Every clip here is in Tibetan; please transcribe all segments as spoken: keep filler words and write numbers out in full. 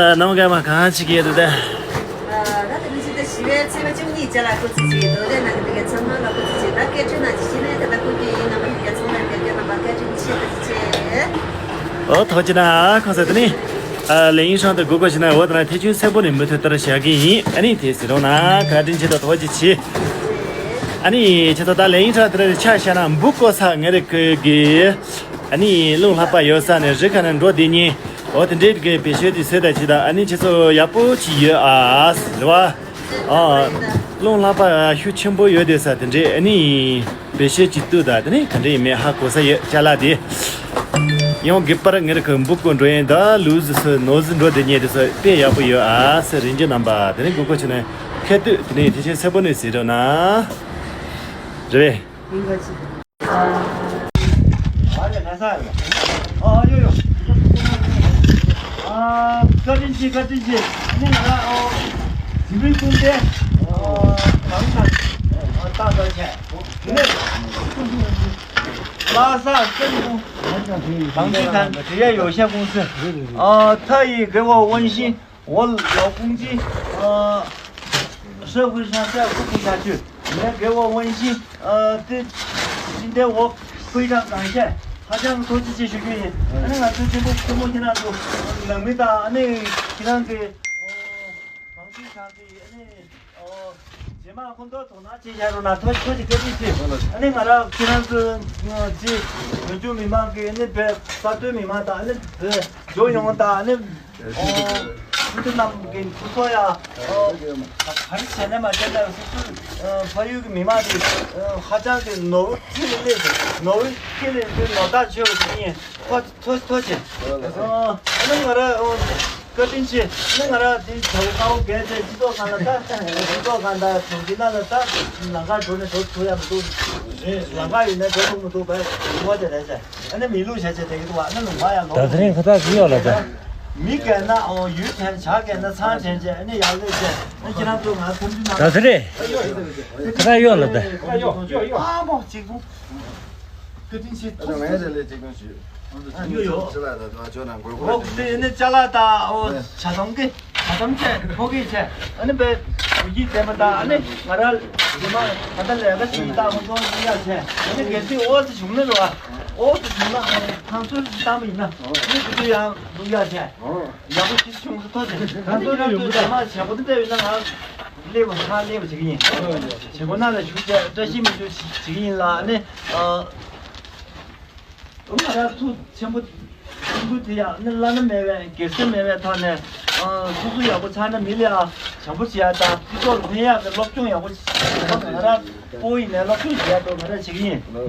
ནམ་མཁའ་མ་གང་ཅིག་ཡོད་དེ། ད་དེ་ནི་ཕྱི་ཟླ་བཞི་པའི་ཚེས་པ་བཅུ་གཉིས་བཅས་ལ་སྐུ་ཚེ་ཆེ་དོ་དེ་ནང་གི་དགེ་ཚང་མ་ལ་སྐུ་ཚེ་ཆེ་ད་སྐད་འཕྲིན་ནང་ཅི་ཞིག་ནས་དེ་ལྟ་སྐུ་གི་ཡིན་ནམ་དགེ་ཚང་མ་དགེ་རྒན་རྣམ་པ་སྐད་འཕྲིན་ཆེ་དོ་ཆེ། ཨོ་ཐོག་ཅི་ན་ཁོང་ས་དེ་ནི། ལས་ཡིན་ཧྲང་དུ་སྒུག་གོ་ཞིག་ན་འོ་དེ་ན་ཐེ་ཆུན་སེ་པོ་ནས་མུ་མཐུད་ལྟར་བཞག་གི་ཡིན། ཨ་ནི་དེ་ཟེར་རོགས་ན་བཀའ་དྲིན་ཆེ་དོ་ཐོག་ཅི་ཆེ། ཨ་ནི་ཁྱེད་ཚོ་ད་ལས་ཡིན་ཧྲང་དེ་ར་ཆ་བཞག་ན་འབུ་བརྐོ་ས་ངེ་རེ་ཁོས་གི། ཨ་ནི་རླུང་ལྷགས་པ་ཡོད་ས་ནས་རི་ཁ་ནས་འགྲོ་བསྡད་ཉིན། འོ་དེ་འདྲའི་གི་བེད་སྤྱོད་དེ་བཟོས་ད་ཅི་ད་ཨ་ནི་ཁྱེད་ཚོ་ཡག་པོ་ཅིག་ཡོད་ཨ་རེད་བ། ཨ། རླུང་ལྷགས་པ་ཤུགས་ཆེན་པོ་ཡོད་དེ་ས་དེ་འདྲའི་ཨ་ནི་བེད་སྤྱོད་ཅིག་བཏུས་ད་དེ་ནི་ག་འདྲ་ཡིན་མིན་ཧ་གོ་ས་ཡོད་ཅ་ལག་དེ། ཡང་གི་པར་ངེར་ཁོ་འབུ་བརྐོ་འགྲོ་ཡིན་ད་ལུས་སུ་ནོར་སུ་འགྲོ་དེ་ཉེ་དེ་ས་དཔེ་ཡག་པོ་ཡོད་ཨ་ས་རིན་ཇི་རྣམ་པ་དེ་ནི་སྒུག་གོ་ཆུ་ནས་ཁ་ཏུ་དེ་ནི་དེ་ཆེན་སེ་པོ་ནས་ཟེར་རོགས་ན། རེད་པས། ཡིན་ག་ཅི། ཨ་ཡོ་ཡོ། ཨ། བཀའ་དྲིན་ཆེ་བཀའ་དྲིན་ཆེ། ནི་ང་ཨོ། ཟི་བི་ཀུན་ཏེ། ཨོ། གང་དང་། ཨོ་ཏག་ཏག་བྱས། ནི། ལྷ་ས་ཀུན་ཏུ། གང་དང་དེ་ཡ་ཡོ་ཤ་ཀུང་སི། ཨོ་ཐ་ཡི་གེ་བོ་ཝན་ཤིན། 我老公鸡，呃，社会上在不活下去，你们给我温馨，呃，这今天我非常感谢，好像都是继续运营。那个最近不是目前那种冷没打，那平常给，呃，房地产给那，呃，解码很多头拿接下来那拖拖起这地去，那个了平常是，呃，这原住民嘛给那边发对民嘛打那，呃，游泳打那。 ཨོ། ཁུ་ཚུར་རྣམས་ཀྱི་ཁུ་ཚོ་ཡ། ཨོ། ག་རེ་བྱས་ནས་མ་བྱས་ན་སོ་སོའི་ཕ་ཡུལ་གྱི་མི་མང་དེ་ཧ་ཅང་གི་ནོར་བུ་ཁྱི་ལས་སླེབས་སོང་། ནོར་བུ་ཁྱི་ལས་སླེབས་ནོར་བདག་ཆེ་བ་ཞིག་ཡིན། ཐོ་ཐོ་ཐོ་ཆེ། ཨ་ནི་ང་ར་ཨོ། བཀའ་དྲིན་ཆེ། ཨ་ནི་ང་ར་དེ་བྱ་བ་དཀའ་བོ་བརྒལ་ཏེ་སྤྱི་ཚོགས་སྒང་ལ་ད་སྤྱི་ཚོགས་སྒང་ད་གྲོང་ཁྱེར་ནང་ལ་ད་ལམ་ཁ་འགྲོ་ནས་འགྲོ་ཐུབ་ཡ་མི་འདུག་ལམ་ཁ་ཡོད་ན་འགྲོ་ཐུབ་མི་འདུག་བས་ངོ་དེ་རེད་ཟེར། ཨ་ནི་མི་ལུགས་བྱས་བྱས་དེ་གི་འདུག་བ། ཨ་ནི་ལུང་པ་ཡང་ལོ། ད་དེ་རིང་ཁ་ཐག་ཅི་ཡོད་ལ་ད། མི་རྒན་ན་འོ་ཡུལ་དྲན་བྱ་རྒན་ན་ཚང་དྲན་བྱས། ཨ་ནི་ཡག་ལས་བྱས། ཨ་ཁྱེད་རང་ཚོ་ང་ཐུམ་ཆུ་ན། ད་དེ་རེད། ཁ་ཐག་ཡོད་ལ་ད། ཨ་མོ་གཅིག་པུ། བཀའ་དྲིན་ཆེ། ཨ་ནི་ངས་དེ་ལས་གཅིག་པུ་ཞུ། ཨ་ཡོ་ཡོ། ཅི་ལ་ད་ང་ཆོ་ན་མགོ་སྐོར། འོ་དེ་ནི་ཅ་ལག་ད་འོ་ཇ་དམ་གི་ཇ་དམ་བྱས་ཕོ་གི་བྱས། ཨ་ནི་བས་བུ་གི་བསྟན་པ་ད་ཨ་ནི་ང་ར་རི་མ་ད་ལྟ་ལས་ཀ་ཞིག་ད་ཧོན་ཏོང་ཡ་བྱས། ཨ་ནི་གལ་སྲིད་འོ་ཙི་བྱུང་ན་རེད་བ། ཨོ་ཙི་བྱུང་ན་ཁང་ཚུལ་བཏང་བ་ཡིན་ན་ཨ་ནི་བུ་ཚོ་ཡང་འདུག་ཡ་བྱས། ཡག་པོ་ཞིག་བྱུང་སོང་ཐོག་ཆེ། ཁང་ཚུལ་ཡང་འདུག་ཇ་མ་བྱས་པོ་འདི་འདྲ་ཡོད་ན་ང་སླེབས་པ་ང་སླེབས་པ་བྱེད་ཀྱི་ཡིན། བྱེད་སྒོ་ནང་ལ་ཞུགས་བྱས་བཀྲ་ཤིས་མི་འདུག་བྱེད་ཀྱི་ཡིན་ལ་ཨ་ནི། ང་རང་ཐུགས་ཆེན་པོ་ཆེན་པོ་དེ་ཡང་ནི་བླ་ན་མེད་པའི་སྒེར་སེམས་མེད་པའི་ཐོག་ནས་སོ་སོ་ཡག་པོ་ཚང་ན་མི་ལ་ཡང་བྱམས་པོ་བྱེད་ཡག་དང་སྤྱི་ཚོགས་ལ་ཕན་ཡག་གི་སློབ་སྦྱོང་ཡག་པོ་བྱེད་ཡག་ང་རང་སྤོ་ཡིན་ནས་སློབ་སྦྱོང་བྱེད་ཡག་ཏུ་ང་རང་བྱེད་ཀྱི་ཡིན། ང་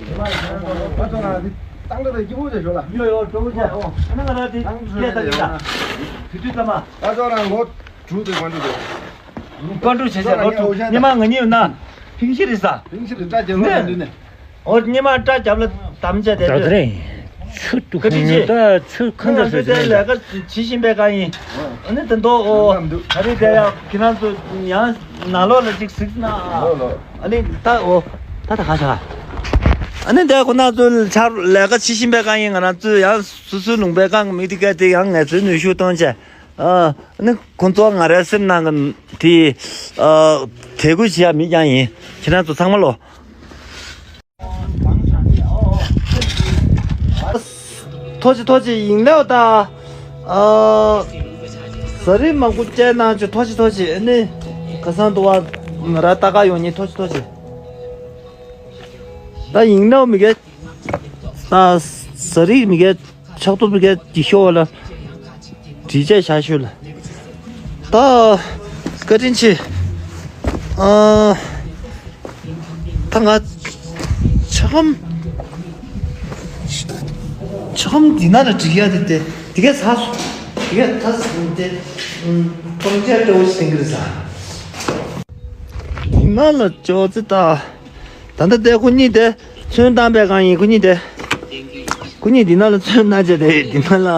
ཚོ་ང་འདི་ཏང་ཏང་དང་སྐྱིད་པོ་བྱས་ཤོག་ལ། ཡོ་ཡོ་གྲོགས་པོ་བྱས་ཨོ་ཨ་ནི་ང་རང་དེ་སྐད་བཏང་གི་ད་དུས་དུས་ཙམ་མ། ད་ཚོ་རང་ལོ་དྲུག་དེ་གོན་འདུག་དེ། བཀའ་འགྲུབ་བྱས་བྱས་ལོ་དྲུག་ཉི་མ་ང་གཉིས་ཡོད་ན་ཕིང་ཤི་རེད་ས། ཕིང་ཤི་རེད་ད་རྒྱལ་ལོ་ནས་འདི་ནས། འོ་ཉི་མ་སྐྲ་རྒྱབ་ལ་དམ་བཅའ་དེ་ད་དེ་རེད། ཆུ་ཏུ་བཀའ་དྲིན་ཆེ། ད་ཆུ་ཁ་ང་འདྲ་ཚོ་ཟེར་དེ་ལས་ཀ་བྱེད་བཞིན་པའི་སྒང་ཡིན། ཨ་ནི་དེ་མདོ་འོ་ད་རེས་དེ་ཡང་ཁྱེད་རང་ཚོ་ཡང་ནང་ལོགས་ལ་ཅིག་གཟིགས་ན། ཨ་ནི་ད་འོ་ད་ད་ག་ཤ། ཨ་ནི་དེ་ཁོ་ན་ཚོ་ཆར་ལས་ཀ་བྱེད་བཞིན་པའི་སྒང་ཡིན། ང་རང་ཚོ་ཡང་སོ་སོའི་ལུང་པའི་སྒང་གི་མི་དེ་ག་དེ་ཡང་ངལ་རྩོལ་ནུས་ཤུགས་གཏོང་བྱས། ཨ་ནི་ཁོང་ཚོ་ང་རའི་སེམས་ནང་གི་དེ་ཨ་དད་གུས་བྱེད་ཡ་མི་རྐྱང་ཡིན། ཁྱེད་རང་ཚོ་ཚང་མ་ལོ། ཐོ་ཅི་ཐོ་ཅི་ཡིན་ལེའོ་ད། ཨ་ཟ་རི་མང་པོ་བཅད་ན་ཅི་ཐོ་ཅི་ཐོ་ཅི་ཨ་ནི་ཁ་སང་དུ་བ་ང་ར་ལྟ་ག་ཡོང་ཉི་ཐོ་ཅི་ཐོ་ཅི། ད་ཡིན་ལེའོ་མི་གེ། ད་ཟ་རི་མི་གེ། ཕྱག་ཐོབ་ཀྱི་ཀྱི་ཤོ་བ་ལ། དྲི་བཅས་བྱ་ཤོད་ལ། ད། བཀའ་དྲིན་ཆེ། ཨ། ད་ང་། ཆ་ཁམ། ཆ་ཁམ་འདི་ན་ལ་དྲི་ཡ་དེ་དེ་དེ་གས་ཚ་སོ། དེ་གས་ཐ་སོ་དེ། ཨུམ། སྤང་བྱ་སྤྲོ་བོ་ཞིག་དེང་གི་རེད་ས། འདི་ན་ལ་ཅོ་ཙི་ད། ད་ལྟ་དེ་ཁོ་གཉིས་དེ་ཚོན་བཏང་པའི་སྒང་ཡིན། ཁོ་གཉིས་དེ། ཁོ་གཉིས་འདི་ན་ལ་ཚོན་ན་བྱས་དེ་འདི་ན་ལ།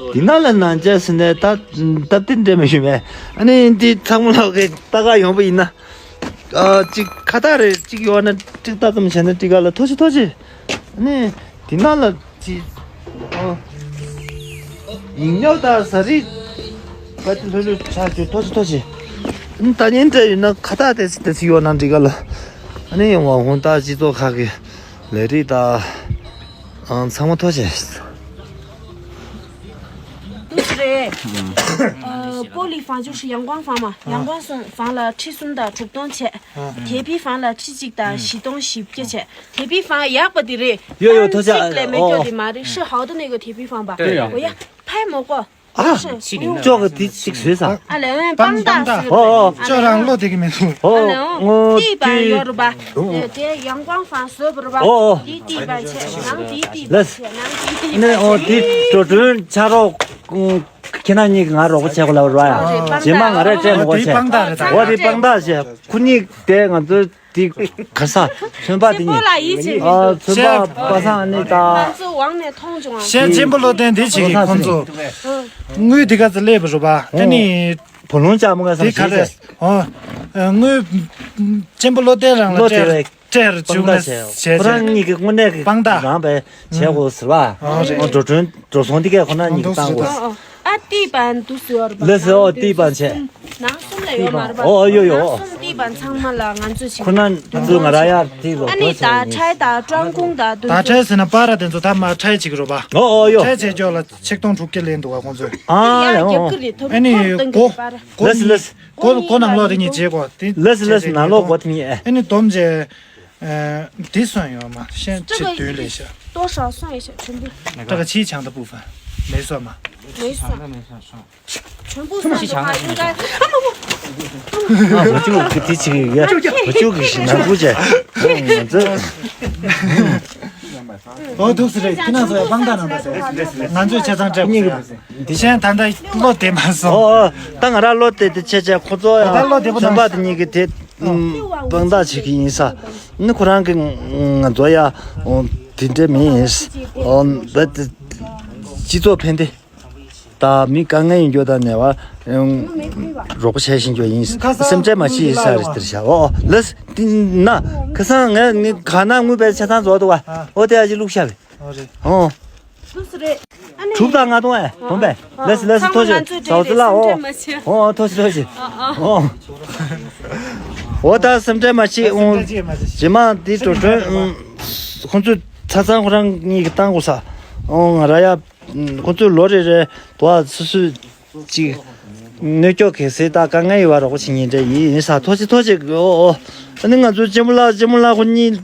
འདི་ན་ལ་ན་བྱས་ཟིན་ནས་ད་སྟབས་བདེ་འདྲ་མི་ཞུ་མེད། ཨ་ནི་འདི་ཚང་མ་ལོག་གི་ལྟ་ག་ཡོང་པ་ཡིན་ན། ཨ་ཅིག་ཁ་བཏགས་རེ་ཅིག་ཡོད་ན་ཀྲིག་ལྟ་ཙམ་བྱས་ན་ཀྲིག་ག་ལ་ཐོ་ཅི་ཐོ་ཅི། ཨ་ནི་འདི་ན་ལ་ཅི། ཨ། ཡིན་ཉོག་ད་ཟ་རི། ཀ་ཏི་ལྷོད་ལྷོད་ཆགས་བྱུང་། ཐུགས་རྗེ་ཆེ། ཐུགས་རྗེ་ཆེ། ཨ་ནི་ད་ཉིན་དེ་ཡིན་ན་ཁ་བཏགས་དེ་ཚོ་དེ་ཚོ་ཡོད་ན་འགྲིག་ག་ལ། ཨ་ནི་ཡང་ཝང་ཧུང་ཏ་སྤྱི་ཚོགས་ཁག་གི་ལས་རིགས་དང་། ཨང་། ཚང་མ་ཐུགས་རྗེ་ཆེ། 都是嘞。呃，玻璃房就是阳光房嘛，阳光房了七十的主动权，铁皮房了七十的启动洗不钱，铁皮房也不的嘞，有有，他家，但是这个没有的嘛，是好的那个铁皮房吧？对呀。我要拍蘑菇。 啊，是，不用。这个第几岁啥？啊，来，帮大师。哦哦。这让落这个没错。哦，啊，来哦，哦，地板有了吧？对。呃，这阳光房是不是吧？哦哦。地，地板去，然后地，地板去，然后地，地板去。那哦，地，这准加入，嗯，看到你跟俺说过去过来是吧？哦，对，帮大。姐妈，俺这这么过去。我的帮大是啥？我的帮大是，可你得俺这 དེ་ག་ས་ཚོན་པ་དེ་ཉིད། ཨ། ཚོན་པ་པ་སངས་ནི་ད། ང་ཚོ་ཝང་ནས་མཐོང་བྱུང་བ། གཞན་གཅེན་པོ་བློ་ལྡན་འདི་བྱེད་ཀྱི་ཁོང་ཚོ། དངུལ་འདི་ག་ཚོད་སླེབས་པ་རུ་པ། ཨ་ནི། བུ་ལོན་ཅག་མོ་ག་ས་དེ་ག་རེ། ཨོ། དངུལ། གཅེན་པོ་བློ་ལྡན་རང་ལ་སྤྲད། སྤྲད་རུ་བཅུག་ན་བྱས། ཁོ་རང་གཉིས་ཀྱི་དངོས་གནས་ཀྱི་དཔང་རྟགས་རང་པའི་བྱས་དགོས་ཟེར་བ། འགྲོ་གྲོན་འགྲོ་སོང་འདི་གས་ཁོ་རང་གཉིས་ཀྱི་བཏང་དགོས། ཨ། ཏི་པན་དུ་སུ་ཡོར་པ། ལེ་སི་ཨོ་ཏི་པན་ཆེ། ནང་གསུམ་ལ་ཡོད་མ་རེད་པ། ཨོ་ཡོད་ཡོད། ནང་གསུམ་ཏི་པན་ཚང་མ་ལ་ང་ཚོས་བྱེད། ཁོ་ན་ང་ཚོས་ང་ར་ཡར་ཏི་རོ། ཨ་ནི་ད་ཁྲའི་ད་ཀྲང་ཀུང་ད་དུ། ད་ཁྲའི་ཟེར་ན་པ་ར་དེ་ཚོ་ད་མ་ཁྲའི་ཅིག་རོ་པ། ཨོ་ཨོ་ཡོད། ཁྲའི་ཆེ་ཅོག་ལ་ཆིག་སྟོང་དྲུག་བརྒྱ་ལེན་འདུག་ག་ཁོང་ཚོས། ཨ་ཡ་ཡ་ཡོད་ཨོ། གི་རེད། ཐོབ་ཨ་ནི་ཐོབ་སྟངས་གི་པ་ར། ལེ་སི་ལེ་སི། གོ་གོ་ནང་ལོག་དེ་གཉིས་བྱེད་གོ་དེ། ལེ་སི་ལེ་སི། ནང་ལོག་གོ་དེ་གཉིས་ཨེ། ཨ་ནི་སྡོམ་བྱས། 呃，这个多少算一下成本？ 这个砌墙的部分没算吗？没算。全部算的话，应该。啊，我就给提起一个，我就给是难估计，我这。 ཨོ་ཐུགས་སུ་རེད། ཁྱེད་རང་ཚོ་ཡང་དཔང་རྟགས་གནང་པ་ཟེར། ང་ཚོས་ཆ་ཚང་སྤྲད་པ་ཟེར། གཞན་ད་ལྟ་བློ་བདེ་མ་སོང་། ཨོ་ཨོ། ད་ང་རང་བློ་བདེ་དེ་ཆེ་ཆེ་ཁོ་ཚོ་ཡང་ད་བློ་བདེ་པོ་ཚན་པ་དེ་གཉིས་ཀྱི་དེ་དཔང་རྟགས་བྱེད་ཀྱི་ཡིན་ས། ནི་ཁོ་རང་གི་ང་ཚོ་ཡང་དེ་འདྲ་མིན། ཨོ་ད་སྤྱི་ཚོགས་ཕན་བདེ། ད་མི་དཀའ་ངལ་ཡིན་རྒྱུ་དང་ནད་པ་རོགས་པ་བྱས་ཤིང་རྒྱུ་ཡིན། སེམས་ཁྲལ་མ་བྱེད་ཡིན་ས་རེད་དེར་བྱ། ཨོ་ལེ་སི་ན་ཁ་སང་ངས་ནི་ག་ན་དངུལ་པའི་ཆ་ཚང་རྫོགས་འདུག་བ། ཨོ་དེ་ཨ་ཅི་བླུགས་ཤ་བས། ཨོ་རེད། ཨོ། ཐུགས་སུ་རེད། ཨ་ནི། དྲུག་དང་ལྔ་སྟོང་ཨེ་སྟོང་པས། ལེ་སི་ལེ་སི་ཐོ་ཅེ་ཟའོ་ཙི་ལ། ཨོ་ཨོ་ཐོ་ཅེ་ཐོ་ཅེ། ཨོ་ད་སེམས་ཁྲལ་མ་བྱེད། ཨོ་རྗེས་མ་འདི་འགྲོ་གྲོན་ཁོང་ཚོས་ཆ་ཚང་ཁོ་རང་གཉིས་ཀྱི་བཏང་དགོས་ས། ཨོ་ང་ར་ཡ། ཁོ་ཚོས་ལོ་རེ་རེ་དོ་སོ་སོའི་ཅིག་གནོད་སྐྱོན་གལ་སྲིད་དང་དཀའ་ངལ་ཡོད་པ་རོགས་པ་བྱེད་མཁན་འདྲ་ཡིན་ཡིན་ས། ཐོ་ཅི་ཐོ་ཅི། ཨོ་ཨོ། ཨ་ནི་ང་ཚོ་གཅེན་པོ་ལགས་གཅེན་མོ་ལགས་ཁོ་གཉིས་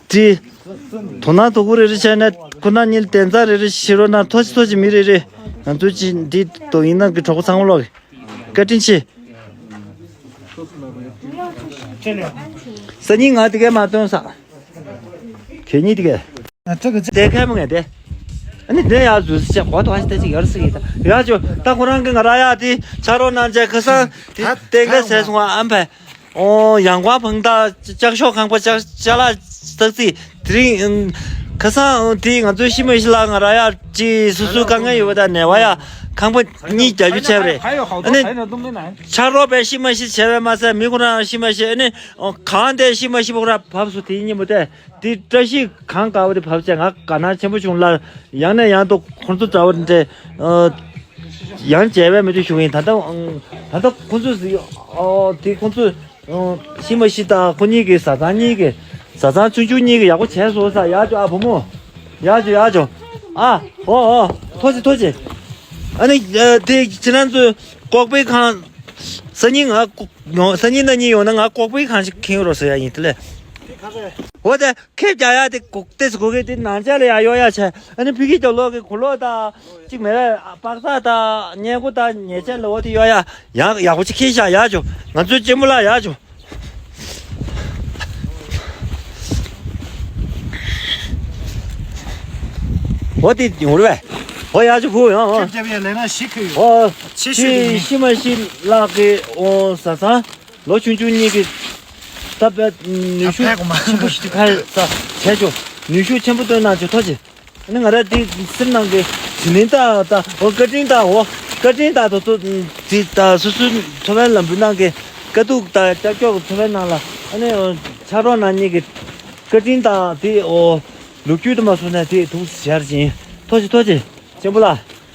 ཀྱིས་དོ་སྣང་དོ་ཁུར་རེ་རེ་བྱས་ནས་ཁོ་རང་གཉིས་ལ་དན་རྩ་རེ་རེ་བྱེད་རོགས་གནང་། ཐོ་ཅི་ཐོ་ཅི་མི་རེ་རེ་ང་ཚོ་ཅིག་འདི་དོ་ཡིན་ནང་གི་གྲོགས་པོ་ཚང་མ་ལོག་གི་བཀའ་དྲིན་ཆེ། སང་ཉིན་ང་དེ་གས་མ་སྟོན་ས། གད་སྙིགས་དེ་གས། 啊，这个这 དེ་གས་མ་ངས་དེ། ཨ་ནི་དེ་ཡར་འཛུལ་ཅིག་གོ་ཐོག་ཅིག་ཡར་སི་ཡིན་ད། ཡར་ཅོ་ད་ཁོ་རང་གི་ང་ར་ཡ་དེ་ཆ་རོགས་གནང་བྱས་ཁ་སང་དེ་ད་གཏན་འཁེལ་ཟེར་སོང་བ་ཨམ་ཕའི། ཨོ་ཡང་ཀོང་ཕང་ད་ལྕགས་ཤོག་ཁང་པ་ལྕགས་ལྕགས་ལ་སྟག་རྩིས་དེ་རིང་ཁ་སང་དེ་ང་ཚོའི་ཤི་མ་ཤི་ལ་ང་ར་ཡ་ཅི་སོ་སོའི་དཀའ་ངལ་ཡོད་པ་དང་ནད་པ་ཡ་ཁང་པ་གཉིས་རྒྱག་རྒྱུ་བྱས་པ་རེད། ཨ་ནི་ཆ་རོགས་པས་ཤི་མ་ཤི་བྱས་པས་མ་ཟད་མི་ཁོ་རང་ཤི་མ་ཤི། ཨ་ནི་གང་དེ་ཤི་མ་ཤི་པ་ཁོ་རང་བབས་སོ་དེ་ཉིན་མོ་དེ། དེ་བཀྲ་ཤིས་གང་དགའ་བ་དེ་བབས་བྱས་ང་དགའ་སྣང་ཆེན་པོ་བྱུང་ལ། ཡང་ནས་ཡང་དུ་ཁོང་ཚོ་འདྲ་བོ་འདྲ། ཨ། ཡང་མཇལ་བའི་མི་དུ་ཞུ་གི་ཡིན། ད་ལྟ་ཨང་། ད་ལྟ་ཁོང་ཚོས་ཨོ་དེ་ཁོང་ཚོས་ཨང་ཤི་མ་ཤི་དང་ཁོ་གཉིས་ཀྱི་བཟའ་ཚང་གཉིས་ཀྱི་བཟའ་ཚང་ཆུང་ཆུང་གཉིས་ཀྱི་ཡག་པོ་བྱས་སོང་ས། ཡག་ཅོ་ཨ་བུ་མོ། ཡག་ཅོ་ཡག་ཅོ། ཨ་ཨོ་ཨོ་ཐོ་ཅི་ཐོ་ཅི། ཨ་ནི་ཨ་དེ་ཁྱེད་རང་ཚོའི་ཀོག་པའི་ཁང་སང་ཉིན་ང་ཀོ་ཡོང་། སང་ཉིན་གནངས་ཉིན་ཡོང་ན་ང་ཀོག་པའི་ཁང་ཞིག་ཁེངས་རོགས་ཟེར་ཡ་ཡིན་དེ་ལས། འོ་དེ་ཁེབས་རྒྱག་ཡ་དེ་ཀོག་ཏེ་སུ་གོ་གེ་དེ་ནང་ཆ་ལ་ཡ་གཡོག་ཡ་བྱས། ཨ་ནི་ཕི་གི་རྒྱབ་ལོག་གི་གུ་ལོག་དང་གཅིག་མེད་པས་པགས་ཚག་དང་སྙལ་གོ་དང་ཉལ་ཆས་ལ་འོ་དེ་གཡོག་ཡ་ཡག་ཡག་པོ་ཅིག་ཁེངས་བཞག་ཡག་ཅོ། ང་ཚོའི་གཅེན་མོ་ལགས་ཡག་ཅོ། འོ་དེ་ཡོང་རེད་པས། འོ་ཡག་ཅོ་བུ་ཡང་འོ། ཁེབས་རྒྱབ་ཡ་ལས་ན་ཞིག་ཁུ་ཡོད། འོ་ཆེ་ཤོས་དེ་ཤི་མ་ཤི་ལགས་ཀྱི་འོ་བཟའ་ཚང་། ལོ་ཆུང་ཆུང་གཉིས་ཀྱིས་ད་དཔེ་ནུས་ཤུགས་ཆེན་པོ་ཞིག་ཏུ་ཁ་ས་བྱས་ཆོག་ནུས་ཤུགས་ཆེན་པོ་བཏོན་གནང་ཆོག་ཐོག་ཆེ། ཨ་ནི་ང་ར་དེ་སེམས་ནང་གི་དྲིན་ལན་ད་ད་འོ་བཀའ་དྲིན་ད་འོ་བཀའ་དྲིན་ད་དོ་ཚོ་དེ་ད་སོ་སོའི་འཚོ་བའི་ལམ་བུའི་ནང་གི་དཀའ་སྡུག་ད་ཀྱག་ཀྱོག་གི་འཚོ་བའི་ནང་ལ་ཨ་ནི་ཆ་རོགས་ནང་གཉིས་ཀྱི་བཀའ་དྲིན་ད་དེ་འོ་ལོ་རྒྱུས་དུ་མ་སོང་ན་དེ་ཐུགས་ཞར་ཅིང་ཐོག་ཆེ་ཐོག་ཆེ་ཆེན་པོ་ལ།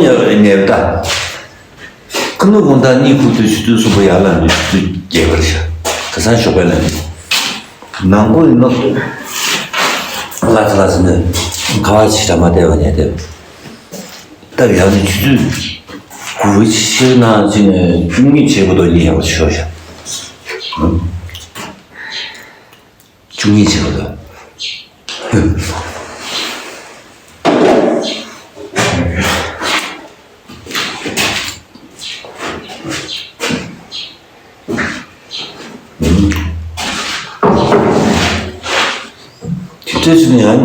ཉལ་བའི་ཉལ་བ་ད། ཁུ་ནུ་གུང་ཐང་གཉིད་ཁུག་དུས་ཆུ་ཚོད་གསུམ་པ་ཡར་ལངས་དུས་ཆུ་ཚོད་བརྒྱད་པར་ཤར། ཁ་སང་ཞོགས་པ་ལངས་དུས། ནང་སྒོ་ཡིན་ནོ། ལྷ་ས་ལྷ་ས་ནས་ཁ་བ་ཞིག་གྲ་མ་བལྟས་པ་ཉལ་བསྡད། སྟབས་ཡག་ནས་ཆུ་ཚོད་དགུ་པ་ཕྱེད་ནང་ཕྱིན་ནས་བཅུ་གཉིས་བྱེད་དགོས་དོ་གཉིད་ཡག་པོ་ཤོར་ཤག་བཅུ་གཉིས་བྱེད་དགོས་དོ། དེ་འདྲ་ཞིག་ནི་ཡང་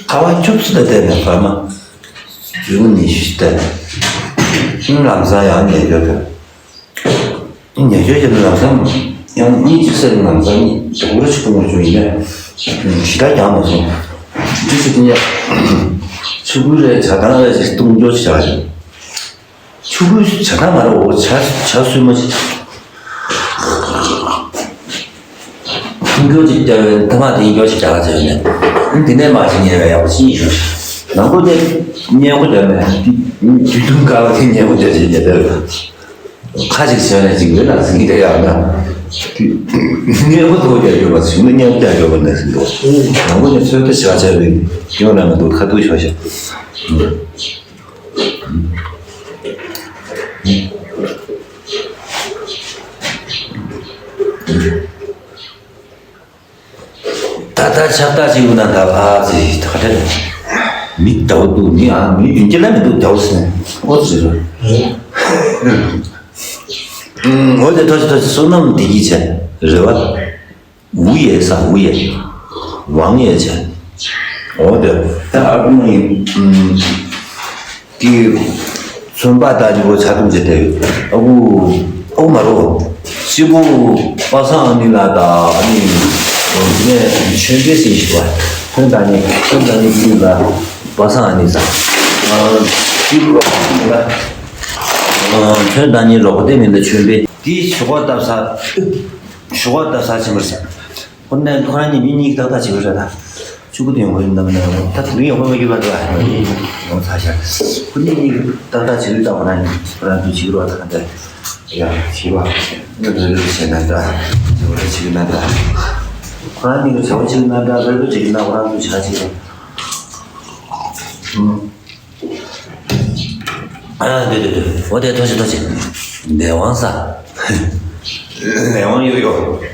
ཁ་བ་ཆུབ་སུ་ལ་བལྟས་ནས་བར་མ་ཡུན་ཉི་ཤུ་བལྟས་ནས་ལམ་སང་ཡང་ཉལ་འགྱོ་དགོས། ཉལ་འགྱོ་ཡོད་ན་ལམ་སང་ཡང་གཉིད་ཅིག་སད་ན་ལམ་སང་གཉིད་དུག་ར་ཞིག་གཏོང་དགོས་བྱུང་ཡིན་ན་ཞེ་དྲག་རྒྱག་མ་སོང་། དེ་འདྲ་ཞིག་ནི་ཆུ་ཁོལ་རེ་ཇ་དང་རེ་ཞིག་བཏུང་འགྱོ་ཞིག་བྱ་ཡོད། ཆུ་ཁོལ་ཇ་དང་མ་རེད་འོ། ཇ་ཇ་བསྲོས་མ་ཞིག་འཐུང་རྒྱུ་ཅིག་བརྒྱབ་པའི་ཐ་མག་དེ་ཡིན་རྒྱུ་ཞིག་རྒྱག་ག་བྱས་ནས་འདི་ནས་མར་ཅིག་ཉལ་བའི་ཡག་པོ་ཞིག་ཡིན་ཞུ། ནང་ཁུལ་དེ་སྔས་མགོ་བརྒྱབ་ནས་དུས་ཐུང་ཁ་བ་དེ་སྔས་མགོ་བརྒྱབ་བྱས་ཉལ་བསྡད་ཡོད། ཁ་ཅིག་བྱས་ནས་ཅིག་ཡོད་ན་ཟིན་གྱི་རེད་ཡག་ན། སྔས་མགོ་ཐོག་རྒྱག་རྒྱུ་མ་ཟིན་འདུག་སྔས་མགོ་རྒྱག་རྒྱུ་མ་ནས་ཟིན་འདུག་ནང་ཁུལ་ནས་ཚོད་ལྟ་བྱ་བྱས་པའི་ཡོང་ན་མི་འདུག་ཁ་ཐུག་ཤོར་ཤག་ད་ལྟ་ཆབ་ལྟ་ཅིག་ཡོད་ན་ད་ཕ་ཚི་ད་ག་འདྲ་རེད། མི་ད་བོ་འདུག་མི་ཨ་མི་ཡུན་གྱི་ལ་མི་འདུག་ད་བོ་ཟེར་ནས་ཨོ་ཙི་རེད། ཨུམ་འོ་དེ་ཐོ་ཅི་ཐོ་ཅི་བསོད་ནམས་འདི་གི་བྱས་རེད་བ། 物也善，物也，王也成。འོ་དེ་ད་ཨ་ཁུ་ནི་ཨུམ། ཀྱི་ཚོན་པ་དང་ཉིན་པོ་ཆ་ཐུམ་བྱེད་དེ་ཨ་ཁུ་ཨ་ཁུ་མ་རོ་སྤྱི་བོ་པ་སངས་ཨ་ནི་ལ་དང་ཨ་ནི་ནས་ཆོས་འབྲེལ་ཟིན་ཞིག་པ་ཐོན་དང་ནི་ཐོན་དང་ནི་ཀྱི་ལ་པ་སངས་ཨ་ནི་ས་སྤྱི་བོ་ལ་ཐོན་དང་ནི་རོགས་པ་དེ་མིན་ལ་ཆོས་འབྲེལ་དེའི་ཆོ་ག་བཏབ་ས་ཆོ་ག་བཏབ་ས་ཆེན་པོ་ས། ཁོ་ནས་ཁོ་རང་གཉིས་མི་གཉིས་ཀྱིས་ཏག་ཏག་བྱེད་དགོས་རེད་ད། གཅིག་པུ་དེ་ཡོང་གི་ཡིན་ནམ་ན་ད་དེ་རིང་ཡོང་གི་མ་གྱུར་པ་འདྲ་ཡོང་ཚར་ཤག་ཁོ་གཉིས་གཉིས་ཀྱིས་ཏག་ཏག་བྱེད་ཀྱི་ད་ཁོ་རང་གཉིས་ཁོ་རང་ཚོས་བྱེད་ཀྱི་རེད་བ། ད་ག་འདྲ་ཡ་བྱེད་པ་ང་རེ་རེ་བྱེད་ན་འདྲ་བྱེད་པ་རེ་བྱེད་ཀྱི་ན་འདྲ་ཁོ་རང་གཉིས་ཀྱིས་བྱ་བ་བྱེད་ཀྱི་ན་འདྲ་རེ་རེ་བྱེད་ཀྱི་ན་ཁོ་རང་ཚོས་བྱ་བྱེད་ཀྱི་ཨ་འདོད་འདོད་འདོད་འོ་དེ་ཐོ་ཅི་ཐོ་ཅི་ལས་དབང་ས་ལས་དབང་ཡོད་ཡོད།